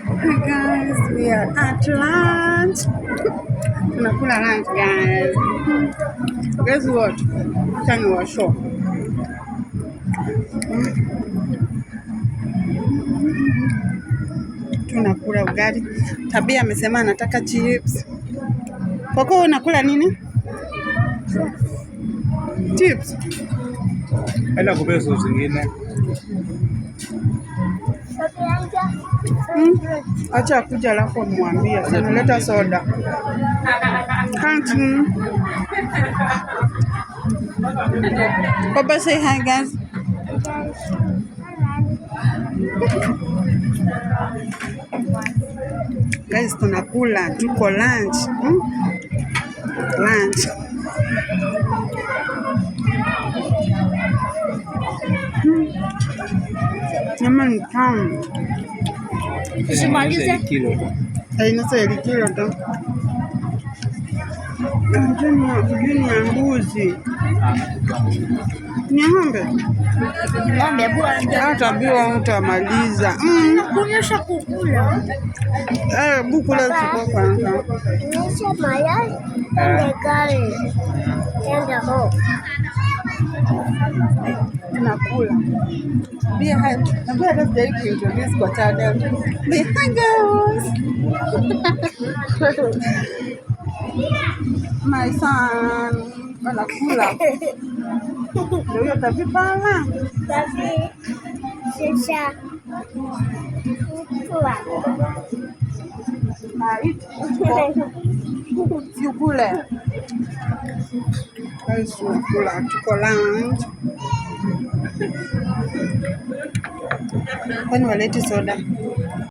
Hi guys, we are at lunch. Tunakula lunch, guys. Guess what? Acha niwashow. Tunakula ugali. Tabia amesema anataka chips. Koko, unakula nini? Chips. Enda kupea sosi zingine. Acha akuja alafu mwambie. Ameleta soda. Thank you. Papa, say hi, guys. Guys, tunakula, tuko lunch. Lunch. Nyama ni tamu. Usimalize. Kilo tu. Haina kilo tu. Sijui ni ya mbuzi. Ni ya ng'ombe? Ng'ombe bwana. Hata bila utamaliza. Kunyesha kukula. Eh, buku la chukua kwanza. Nyesha mayai ende gari ende ho. Tunakula. Bia hi. Naambia hata sijai kuintroduce kwa channel. Bia hi, girls. My son anakula. Ndio huyo tavipala. Tapi sisa kula. Siukule. Guys, tunakula. Tuko lunch. Kwani waleti soda?